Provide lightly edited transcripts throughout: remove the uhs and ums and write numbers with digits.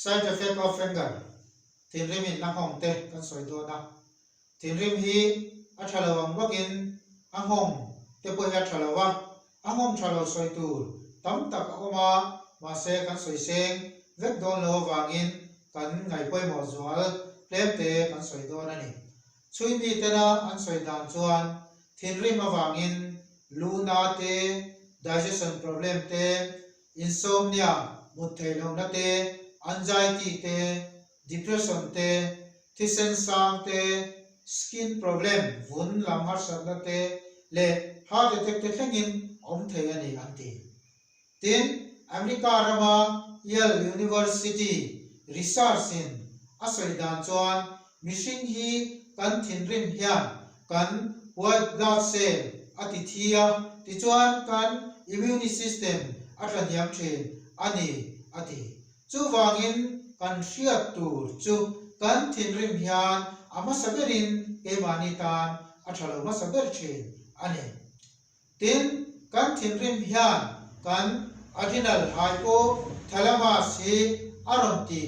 Side effect of anger, Thinrim in a nghawng te kan sawi dawn a. Thinrim hi a tha lo ang bawkin a nghawng te pawh hi a tha lo a, a nghawng tha lo sawi tur tam tak a awm a, mahse kan sawi seng vek dawn lo avangin kan ngaihpawimawh zual tlem te kan sawi dawn a ni. Chhui mi tena an sawi dan chuan thinrim avangin lu na te, digestion problem te, insomnia, mut theih lohna te, anxiety te, depression te, thisen sang te, skin problem, vun lam harsatna te leh heart attack te thlengin awm thei a ni an ti. Tin, America rama Yale University research in a sawi dan chuan mihring hi kan thinrim hian kan white blood cell a ti thi a, tichuan kan immune system a tlahniam thin a ni a ti. Chuvangin kan hriat tur chu kan thinrim hian a hmasa berin keimahni tan a tha lo hmasa ber thin a ni. Tin, kan thinrim hian kan adrenal hypothalamus hi a rawn ti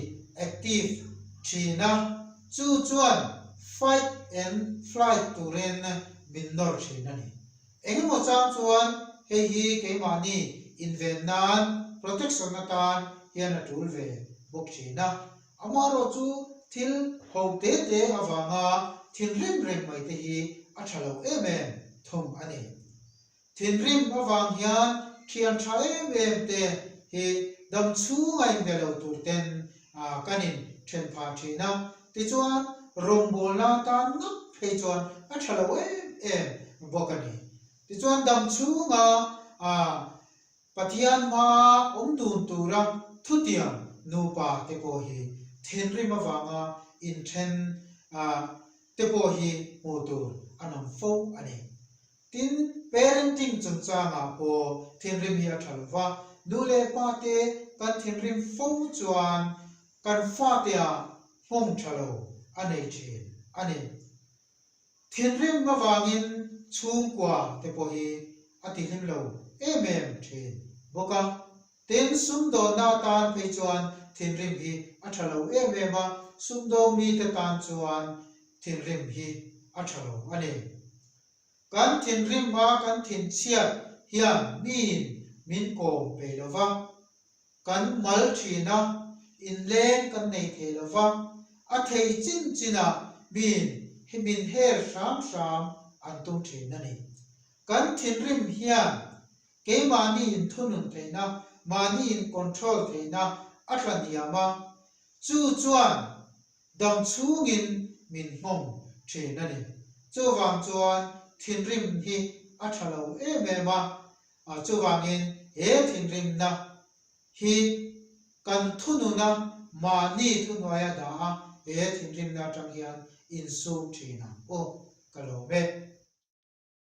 active thin a, chu chuan fight and flight turin min nawr thin a ni. Engemaw chang chuan hei hi keimahni inven nan, protection atan hian a tul ve bawk thin a. Amaherawh chu thil ho te te avanga thinrim reng mai te hi a tha lo em em thung a ni. Thinrim avang hian thian tha em em te hi dam chhunga inbe lo tur ten kan in then phah thin a, tichuan rawngbawlna atan ngawt phei chuan a tha lo em em bawk a ni. Tichuan dam chhunga Pathian hmaa awm dun tura thutiang nupa te pawh hi thinrim avanga inthen te pawh hi hmuh tur an awm fo a ni. Tin, parenting chungchangah pawh thinrim hi a tha lo va, nu leh pa te kan thinrim fo chuan kan fatea nghawng tha lo a nei thin a ni. Thinrim avangin chhungkua te pawh hi a tihlim lo em em thin bawk a. Tin, sumdawnna atan phei chuan thinrim hi a tha lo em em a, sumdawng mite tan chuan thinrim hi a tha lo a ni. Kan thinrim a kan thinchhiat hian miin min kawm peih lo va, Kan mal thin a, inleng kan nei thei lo va, a thei chin chinah miin min her hram hram an tum thin a ni. Kan thinrim hian keimahni inthunun theihna, mahni in control theihna a tla hniam a, chu chuan dam chhungin min nghawng thin a ni. Chuvang chuan thinrim hi a tha lo em em a, Chuvangin he thinrimna hi kan thununa mahni thuhnuaia dah a, he thinrimna atang hian insum thin ang u. Ka lawm e.